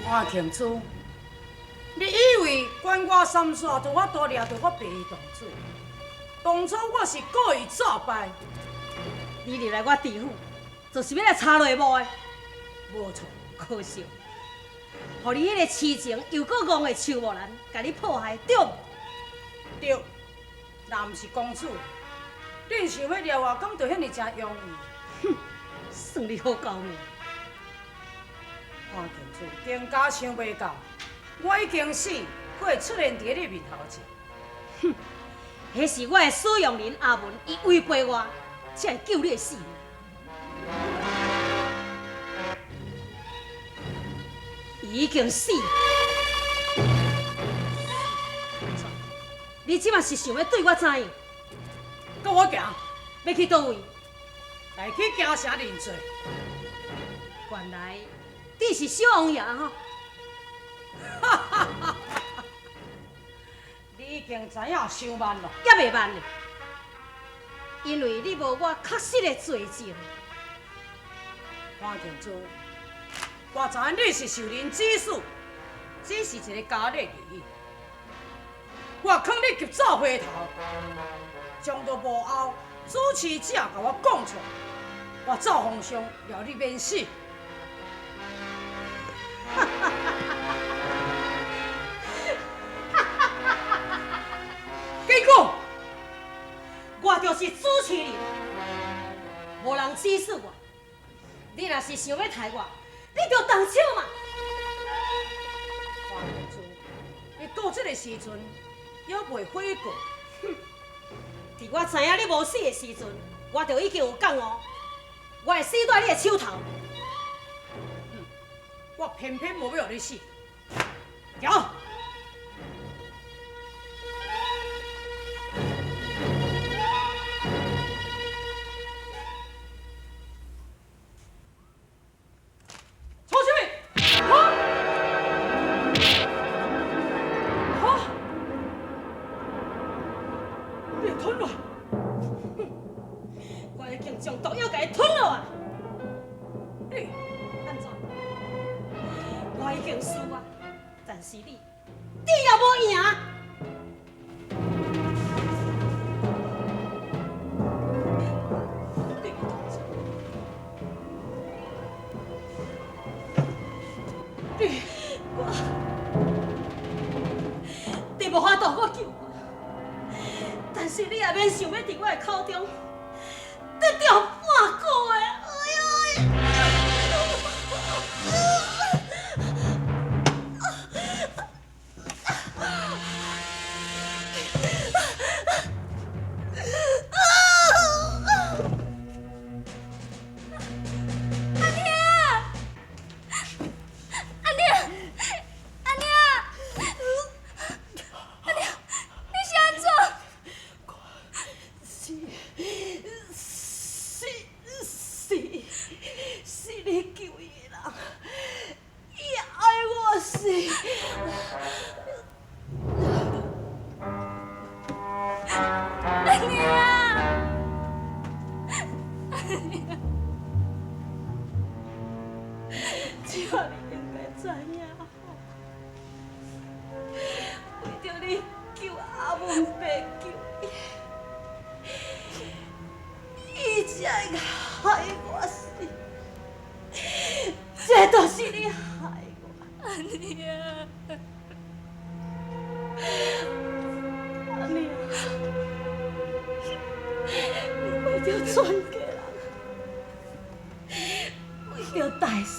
潘庆珠，你以為關我三煞就法度掠著我白衣公子？當初我是故意作敗。你入來我知府，就是欲來查內幕的。無錯。可惜，予你彼个痴情又閣戇的邱木蘭，共你迫害，對無？對，若毋是公子，恁想欲掠我，敢就遐爾誠容易？哼，算你好高明。潘公子，更加想袂到，我已經死，閣會出現佇你面頭前。哼，彼是我的使用人阿文，伊違背我，才會救你的性命。伊已經死。你這馬是想欲對我怎樣？跟我行。欲去佗位？來去京城認罪。原來你是小王爺吼！你已經知影傷慢囉。猶未慢呢，因為你無我確實的罪證。潘慶珠，我知影你是受人指使，只是一個家裡而已。我勸你及早回頭，將到幕後主持者共我講出來，我走風上料你免死。結果，我就是主持人，無人指使我。你若是想欲刣我，你就動手嘛。潘公子，你到這个時陣猶未悔過？哼！佇我知影你無死的時陣，我就已經有覺悟，我會死在你的手頭。哼！我偏偏無欲予你死。行。吵啥物？哈？哈？你會吞落？哼！我已經將毒藥共伊吞落啊！你按怎？我已經輸啊，但是你，你也無贏。你我，你無法度閣救我，但是你也免想欲佇我的口中得著半句話。哎呦！阿娘，阿娘，阿娘，阿娘，你是按怎？是是是是你救伊的人，伊愛我死。阿娘，阿娘，這擺你應該知影吼，為著你救阿文伯救伊，伊才會害我死。這都是你害我。阿娘，阿娘，你為著全家人，為著大事，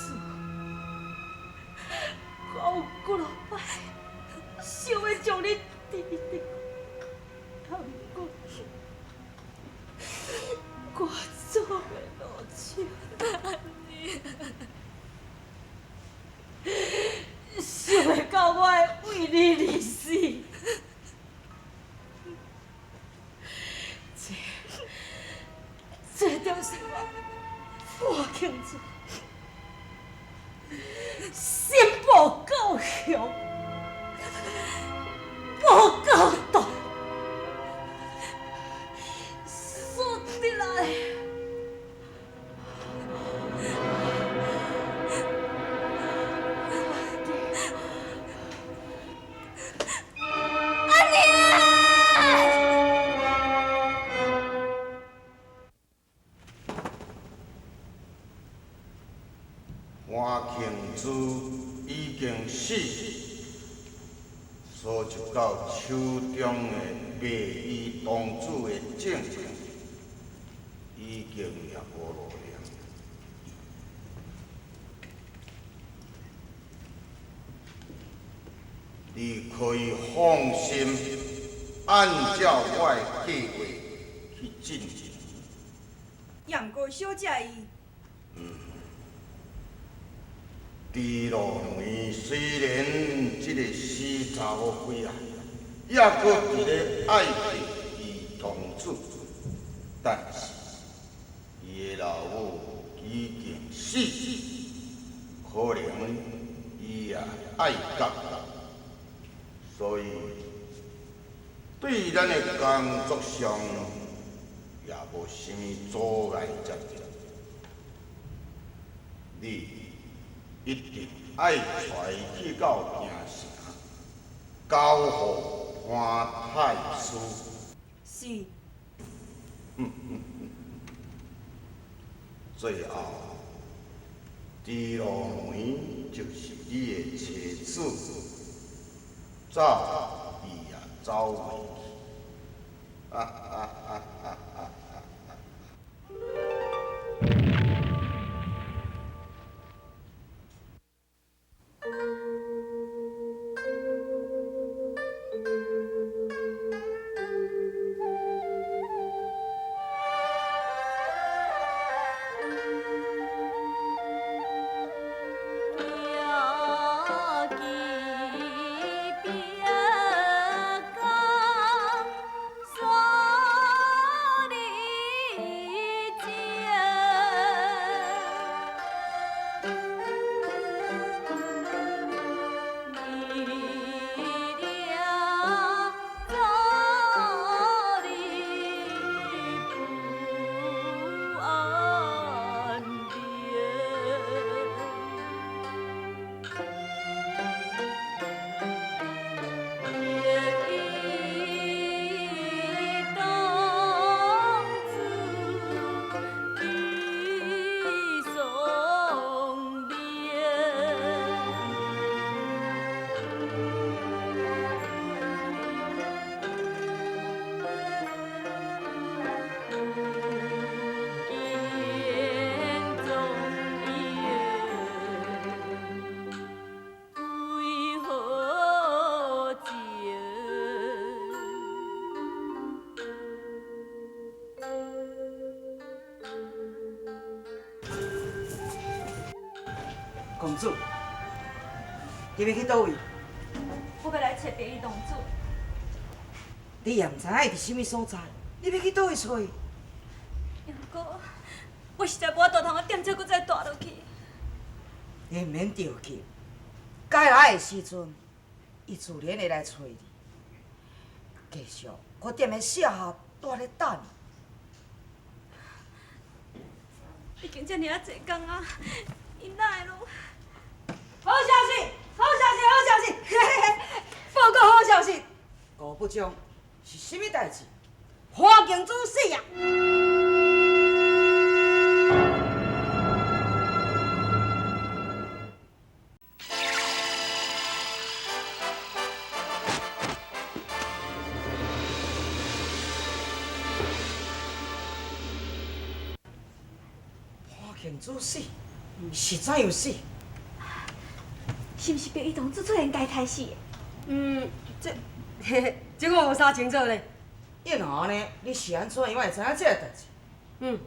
我有幾落擺想欲將你治治，毋過我做袂落手。阿娘，想袂到我會為你而死，這這就是我潘慶珠心無夠雄，無夠大，輸得來。潘庆珠已经死，所入到手中的白衣童子的证据，已经也无路了。你可以放心，按照我的计划去进行。也毋过小姐伊，朱露梅虽然这个死查某鬼啊，犹阁伫咧爱白衣童子，但是伊的老母已经死，可能伊也爱甲，所以对咱的工作上也无啥物阻碍才对。你一定爱带伊去到京城，交予潘太师。是。最后，朱露梅就是你的妻子，走伊也走袂去。啊啊啊啊啊！公主，你欲去佗位？我欲来揣白衣公主。你也毋知影伊伫啥物所在，你欲去佗位揣？毋过，我实在无法度通踮遮阁再蹛落去。你毋免著急，该来的时阵，伊自然会来揣你。继续，我踮咧舍下蹛咧等。已经遮尔啊济工啊，伊哪会拢？好消息！好消息！好消息！嘿嘿嘿，报告好消息！吴部长，是啥物代志？潘庆珠死啊！潘庆珠死，是怎样死？是毋是白衣童子出现共伊刣死的？嗯，这，嘿嘿，这我无啥清楚咧。应安呢？你是按怎样会知影这个代志？嗯，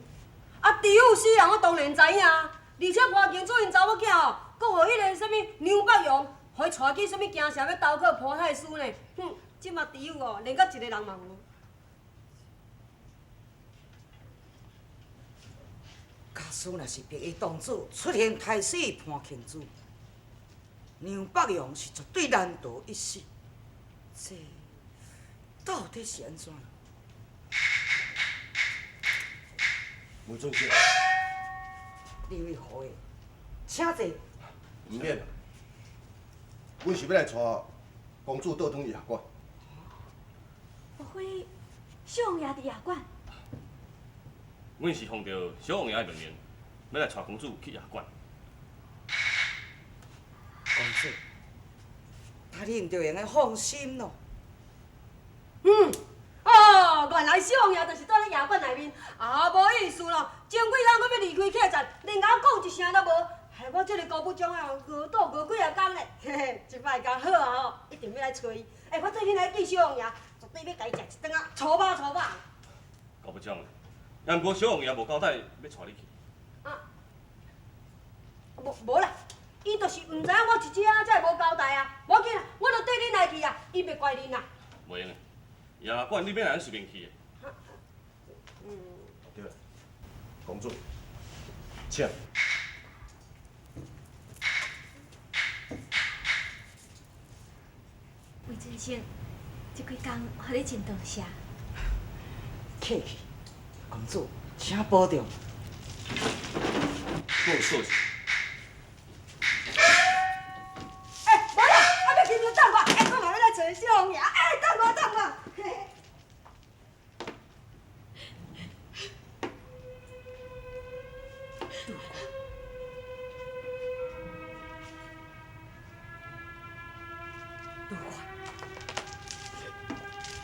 啊，知府死人，我当然知影啊。而且潘庆珠𪜶查某囝哦，阁予彼个啥物梁北阳，予伊带去啥物京城欲投靠潘太师呢？哼，这马知府哦，连佮一个人嘛无。假使若是白衣童子出现刣死潘庆珠，梁北阳是绝对难逃一死。这到底是按怎？吴总监，你为何的？请坐。毋免啦，阮是欲来带公主倒转去驿馆。莫非小王爷伫驿馆？阮是奉著小王爷的命令，欲来带公主去驿馆。做，他恁就会用得放心咯。嗯，哦，原來小王爺就是蹛咧夜館內面，啊，無意思咯。前幾工閣欲離開客棧，連共我講一聲都無，害我這个高部長啊，熬倒熬幾仔工咧，嘿嘿，這擺工好啊吼，一定欲來揣伊。欸，我做陣來見小王爺，絕對欲共伊食一頓仔粗飽粗飽。高部長，也毋過小王爺無交代欲帶你去。啊，無無啦，伊就是毋知影我佇遮才會無交代啊。無要緊啦，我就綴恁來去啊，伊袂怪恁啦。袂用的，夜管你欲來，咱隨便去的。嗯。對啦，公主，請。魏先生，這幾工予你真多謝。客氣，公主，請保重。我有鎖匙。欸，無啦，我欲去等我，欸，我嘛欲來揣小王爺，欸，等我，等我。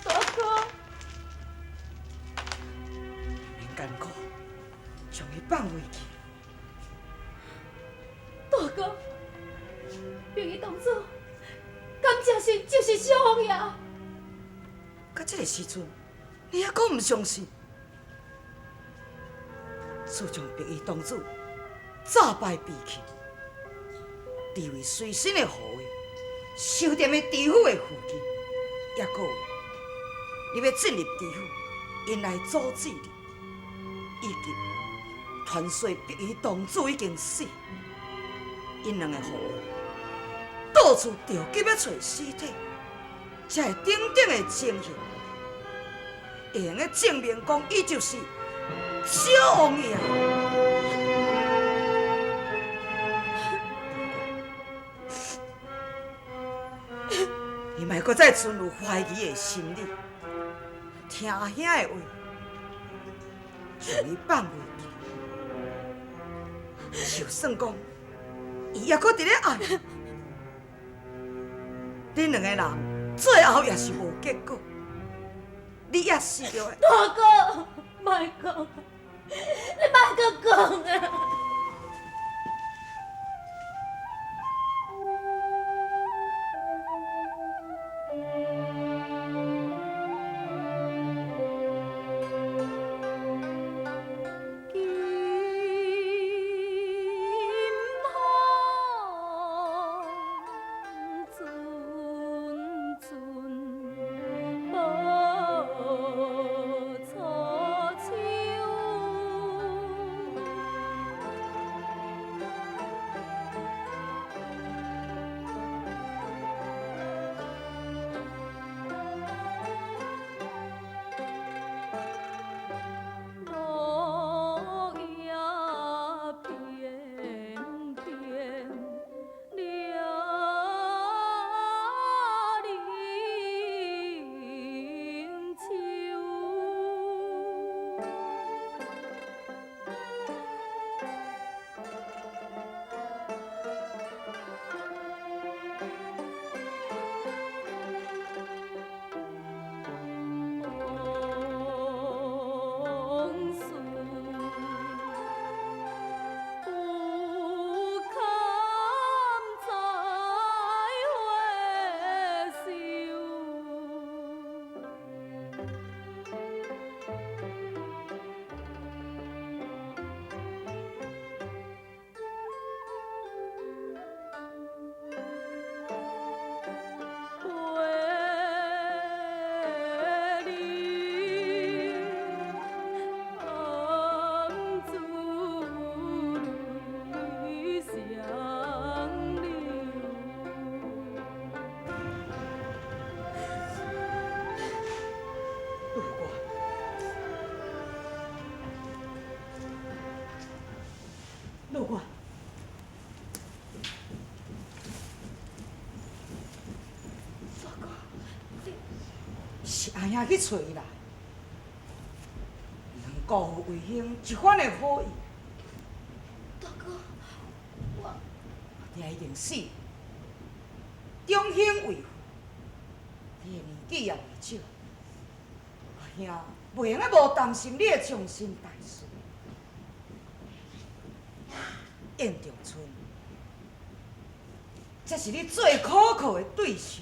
大哥，免艱苦，將伊放回去。大哥，白衣公主，敢真是就是小王爺？到這个時陣，你猶閣毋相信？自從白衣公主詐敗被棄，地位隨身的護衛，收踮咧知府的附近，猶閣有你欲進入知府，𪜶來阻止你，以及傳說白衣公主已經死，𪜶兩个護衛到處著急欲揣屍體，才會等等的情形，會用得證明講伊就是小王爺。你莫閣再存有懷疑的心理，聽阿兄的話，將伊放回去。就算講伊猶閣佇咧愛你，恁兩个人最後也是無結果，你也死著的。大哥，莫講，你莫閣講啊！路过。大哥，你是阿兄去揣伊來，毋通辜負魏兄一番的好意。大哥，我阿弟已經死，中兴为父，你的年纪也袂少，阿兄袂用得无担心你的终身大事。燕长春，才是你最可靠的对手。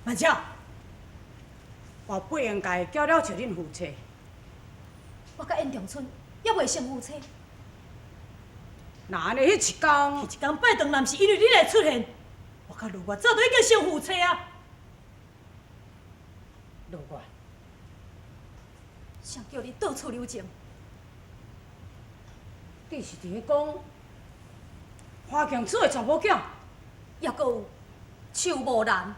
万巧，我不应该叫了笑恁夫妻。我佮燕长春犹未成夫妻。那按呢，彼一工，彼一工拜堂，若毋是因为你来出现，我佮卢月早就已经成夫妻啊。卢月，谁叫你到处留情？你是伫咧讲花公子的查某囝，犹阁有邱无兰。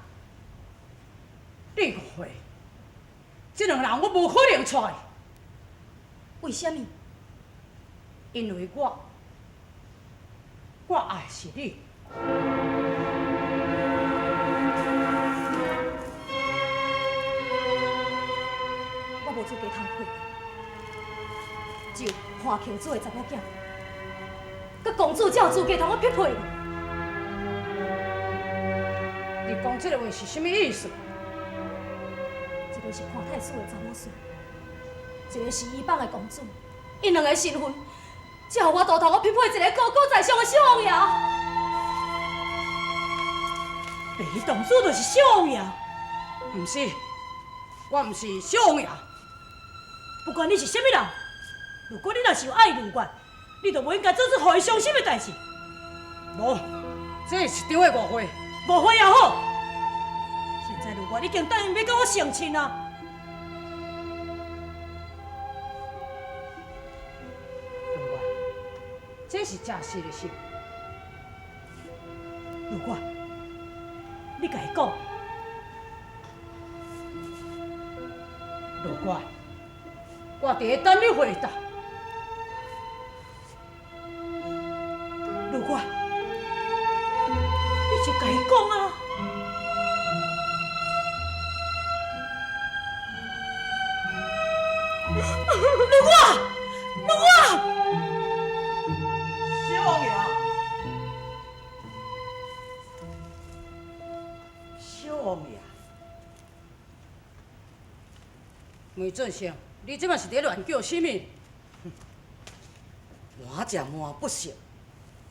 你误会，这两个人我无可能娶。为啥物？因为我爱的是你。我无资格通配，只有潘庆子的查某囝，佮公主才有资格通我匹配。你讲这个话是啥物意思？一个是潘太师的查某孙，一个是伊帮的公主，𪜶两个身份，才予我大头我匹配一个高高在上的小王爷。白衣公主就是小王爷？毋是，我毋是小王爷。不管你是啥物人，如果你若是有爱卢月，你就无应该做出予伊伤心的代志。无，这是一场的误会。误会也好。现在卢月已经答应欲佮我成亲啊！卢月，这是真实的事。卢月，你共伊讲。卢月，我伫咧等你回答。卢月，你就共伊講啊！如月，如月，小王爺，小王爺，梅俊生，你這馬是佇咧亂叫啥物？瞞者瞞不實，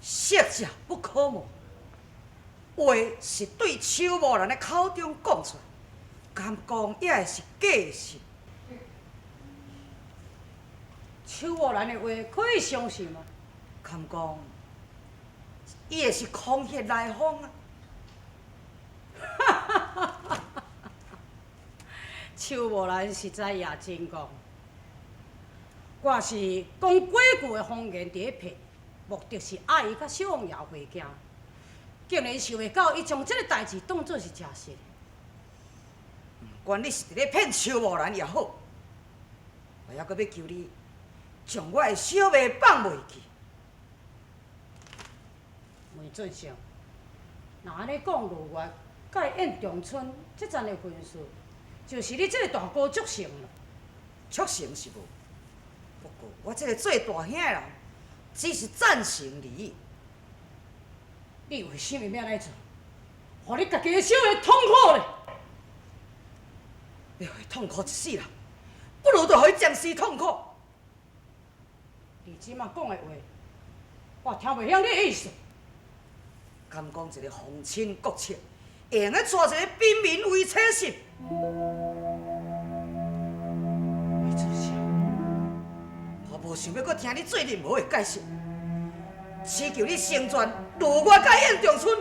識者不可瞞。話是對邱木蘭的口中講出來，敢講也會是假實？邱木蘭的話可以相信嗎？敢講，伊會是空穴來風啊！邱木蘭實在也真戇，我是講過去的謊言佇咧騙，目的是愛伊佮小王爺回京，竟然想袂到伊將這個代誌當做是誠實。毋管你是佇咧騙邱木蘭也好，我猶閣欲求你將我的小妹放袂記。梅俊生，若按呢講，盧月佮燕長春這層的婚事，就是你這個大哥促成啦。促成是無，不過我這個做大兄的人，只是贊成而已。你為啥物欲按呢做？予你家己的小妹痛苦咧！欲予伊痛苦一世人，不如就予伊暫時痛苦。你這馬講的話，我聽袂曉你的意思。敢講一個皇親國戚，會用得娶一個平民為妻室？梅俊生，我無想欲閣聽你做任何的解釋，祈求你成全盧月佮燕長春。